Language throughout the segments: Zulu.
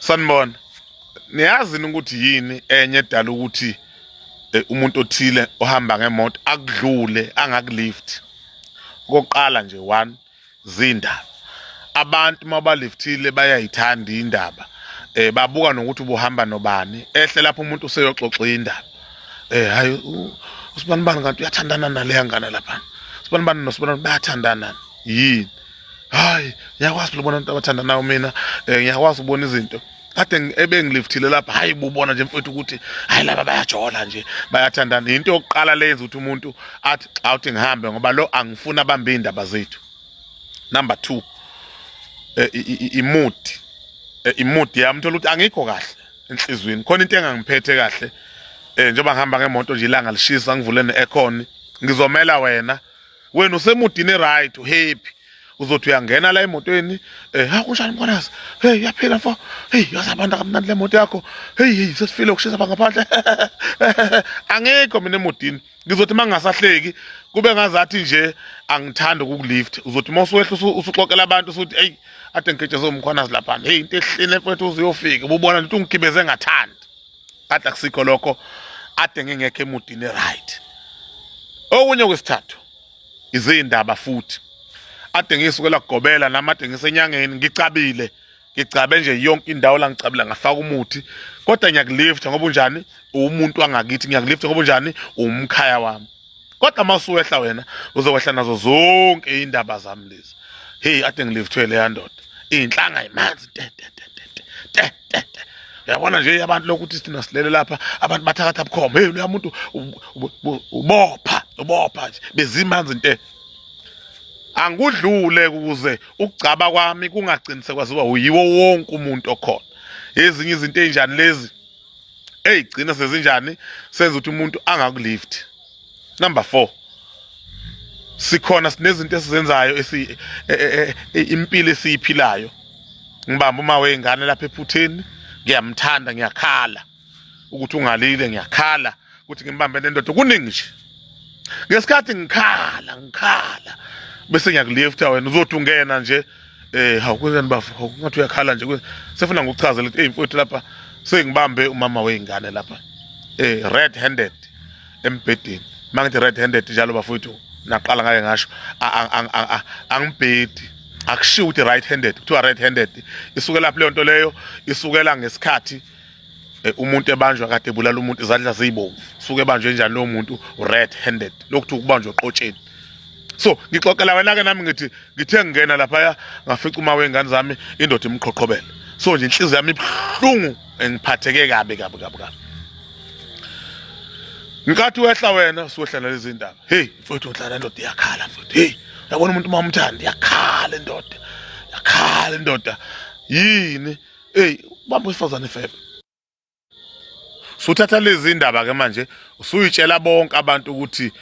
Sanibona. Niyazi ukuthi yini enye edala ukuthi eh, umuntu othile ohamba ngemoto akudlule angakulift. Okokuqala nje one zindaba. Abantu mabaliftile bayayithanda indaba. Eh babuka nokuthi ubuhamba nobani. Ehle lapho umuntu useyoxoxa indaba. Eh hayi usibanibani kanti uyathandana naleya ngane lapha. Sibanibani nosibanibani bayathandana. Yini? Hayi ngiyakwazi ukubona abantu abathandanayo mina eh, ngiyakwazi ukubona izinto kade ebengiliftile lapha. Hayi bubona nje mfethu ukuthi hayi laba bayajola nje, bayathandana. Into yokuqala leyenza ukuthi umuntu athi awuthi ngihambe ngoba lo angifuni abambe indaba zethu. Number 2, eh, imood, eh, imood yami, thola ukuthi angikho kahle enhlizweni, khona into engangiphethe kahle. Njengoba ngihamba ngemoto nje, ilanga lishisa, ngivule ne-aircon, ngizomela wena. Wena usemudini, right, uhappy, uzothi uyangena la emotweni, ha, kunjani Mkhwanazi? Hey, yaphila mfo. Hey, yazi abantu akamnandi le moto yakho. Hey, hey, sesifile ukushisa ngaphandle. Angikho mina emudini. Ngizothi mangingasahleki kube ngazathi nje angithandi ukukulift. Uzothi mawusuwehla usuxoxela abantu usuthi, hey, ade ngigejeze uMkhwanazi lapha. Hey, into ehlile mfethu, uzuyofika ububona nje ungigibeze ngathandi. Kade akusikho lokho, ade ngingekho emudini, right. Okunye kwesithathu, izindaba futhi. Ade ngisukela kugobela nami, ade ngisenyangeni, ngicabile, ngigcabe nje yonke indawo la, ngicabile, ngafaka umuthi, kodwa ngiyakulifta ngoba unjani, umuntu wangakithi. Ngiyakulifta ngoba unjani, umkhaya wami. Kodwa uma usuwehla wena uzokwehla nazo zonke iy'ndaba zami lezi. Hey, ade ngiliftwe leya ndoda, iy'nhlanga yimanzi te te te te te te te te. Uyabona nje abantu lokuthi thina silele lapha, abantu bathakatha bukhoma. Hey, loya muntu ubopha, ubopha nje bezimanzi nte. Angikudlule ukuze ukugcaba kwami kungagcini sekwaziwa uyiwo wonke umuntu okhona. Ezinye izinto ey'njani lezi ey'gcina sezinjani senza ukuthi umuntu angakulift. Number 4, sikhona sinezinto esizenzayo, esi e, e, e, impilo esiyiphilayo. Ngibamba uma wengane lapha ephutheni, ngiyamthanda, ngiyakhala ukuthi ungalile, ngiyakhala ukuthi ngimbambe nendoda, kuningi nje. Ngesikhathi ngikhala ngikhala bese ngiyakulifta, wena uzothi ungena nje, hawu, kwenzani bafo? Ngathi uyakhala nje. Sefuna ngikuchazele ukuthi, hey mfowethu, lapha sengibambe umama wey'ngane lapha red handed embhedeni. Mangithi red handed njalo bafowethu, naqala ngake ngasho, angibhedi, akushiwo ukuthi right handed, kuthiwa red handed. Isukela lapho leyo nto leyo, isukela ngesikhathi umuntu ebanjwa kade ebulala umuntu, izandla ziyibomvu, suke ebanjwe njani lowo muntu red handed, lokhu kubanjwa oqotsheni. So ngixoxela wena ke, nami ngithi ngithe ngingena laphaya ngafica uma wengane zami indoda imqhoqhobele. So nje inhliziyo yami ibuhlungu, ngiphatheke kabi kabi kabi kabi. Nkathi wehla wena suwehla nalezi ndaba, hey mfowethu, udlala indoda iyakhala mfowethu. Hey, uyabona umuntu uma umthanda, iyakhala indoda, yakhala indoda. Yini? Hey, bamba wesifazane efebe. Suthatha lezi ndaba ke manje usuyitshela bonke abantu ukuthi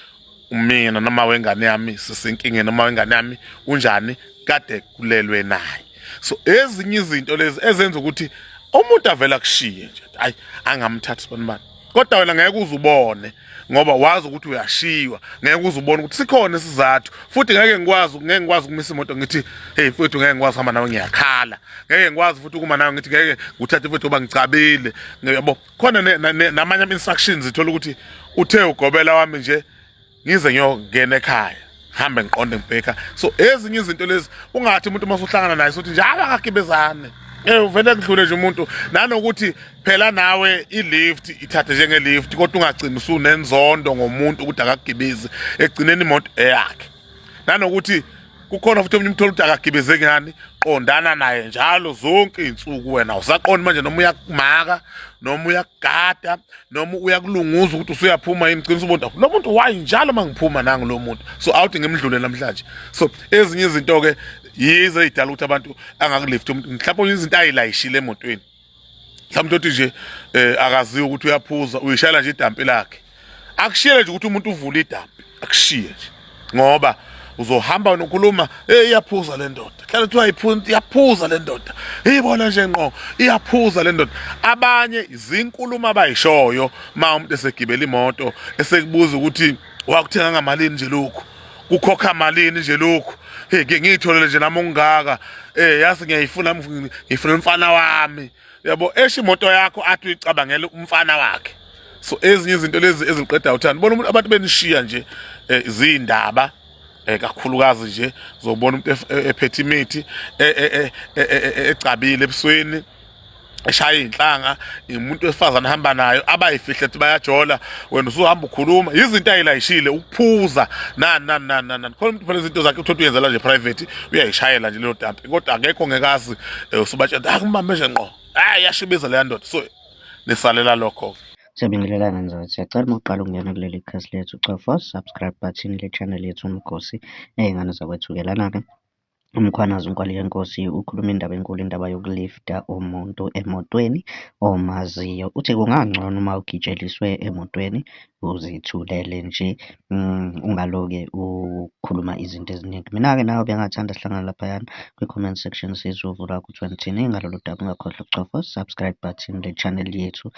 mina noma wengane yami sisenkingeni, noma wengane yami unjani, kade kulelwe naye. So ezinye izinto lezi ezenza ukuthi umuntu avela kushiye nje, hayi, angamthathi sibanibani. Kodwa wena ngeke uze ubone ngoba wazi ukuthi uyashiywa, ngeke uze ubone ukuthi sikhona isizathu. Futhi ngeke ngikwazi ukumisa imoto ngithi, hey mfowethu, ngeke ngikwazi ukuhamba nawe, ngiyakhala. Ngeke ngikwazi futhi ukuma nawe ngithi ngeke nguthathe mfowethu ngoba ngicabile, yabo. Khona namanye ama-instructions, ithola ukuthi uthe ugobela wami nje ngize ngiyongena ekhaya, hambe ngiqonde ngibheka. So ezinye izinto lezi, ungathi umuntu uma usuhlangana naye sothi nje awakagibezane, uvele kudlule nje umuntu. Nanokuthi phela nawe i-lift ithathe njenge-lift, kodwa ungagcini usunenzondo ngomuntu ukuthi akakugibezi, ekugcineni imoto eyakhe. Nanokuthi kukhona futhi omunye umthola ukuthi akagibeze ngani, qondana naye njalo zonke iy'nsuku. Wena usaqonda manje noma uyakumaka noma uyakugada noma uyakulunguza ukuthi usuyaphuma yini, gcina usubona lo muntu wayi njalo uma ngiphuma nangu lo muntu, so awuthi ngimdlule namhlanje. So ezinye izinto-ke yize ey'dala ukuthi abantu angakulift umuntu. Mhlawumbe izinto ayilayishile emotweni, mhlawumbe uthi nje akaziwe ukuthi uyaphuza, uyishayela nje idampi lakhe, akushiyele nje ukuthi umuntu uvule idampi, akushiye nje ngoba uzohamba wena ukhuluma, hey, iyaphuza le ndoda, hlala kuthiwa iphuza, iyaphuza le ndoda, ibona nje ngqo, iyaphuza le ndoda. Abanye izinkulumo abayishoyo ma umuntu esegibela imoto, esekubuza ukuthi wakuthenga ngamalini nje lokhu, kukhokha malini nje lokhu. Hey, ke ngiyitholele nje nami ongaka. Eh, yazi ngiyayifuna, ngifuna umfana wami. Yabo, esho imoto yakho athi uyicabangela umfana wakhe. So ezinye izinto lezi eziqeda uthando. Bona umuntu abantu benishiya nje izindaba kakhulukazi nje zobona umuntu ephethe imithi egcabile ebusweni, eshaya iy'nhlanga, umuntu wesifazane ahamba nayo abayifihle ethi bayajola, wena usuhamba ukhuluma izinto ayilayishile, ukuphuza nani nani nani nani nani. Khona umuntu phela izinto zakhe uthotha uyenzela nje private, uyayishayela nje leyo dampi, kodwa akekho ngekazi usubatshela ah kumbambe nje ngqo, hayi yashibiza leya ndoda. So nisalela lokho. Siyabingelelana nzathi. Siyacela uma uqala ukungena kuleli khasi lethu, cofa subscribe button le channel yethu Umgosi. Ey'ngane zakwethu-ke lana-ke uMkhwanazi uNkwali yeNkosi ukhuluma indaba enkulu, indaba yokulifta umuntu emotweni omaziyo. Uthi kungangcono uma ugitsheliswe emotweni uzithulele nje, ungaloke ukhuluma izinto eziningi. Mina-ke nawe bengingathanda sihlangane laphayana kwi-comment section, sizwe uvo lwakho ukuthi wena uthini ngalolu daba. Ungakhohlwa ukucofa subscribe button le channel yethu.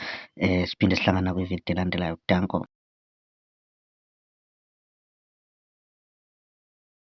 Siphinde sihlangana kwividiyo elandelayo. Danko.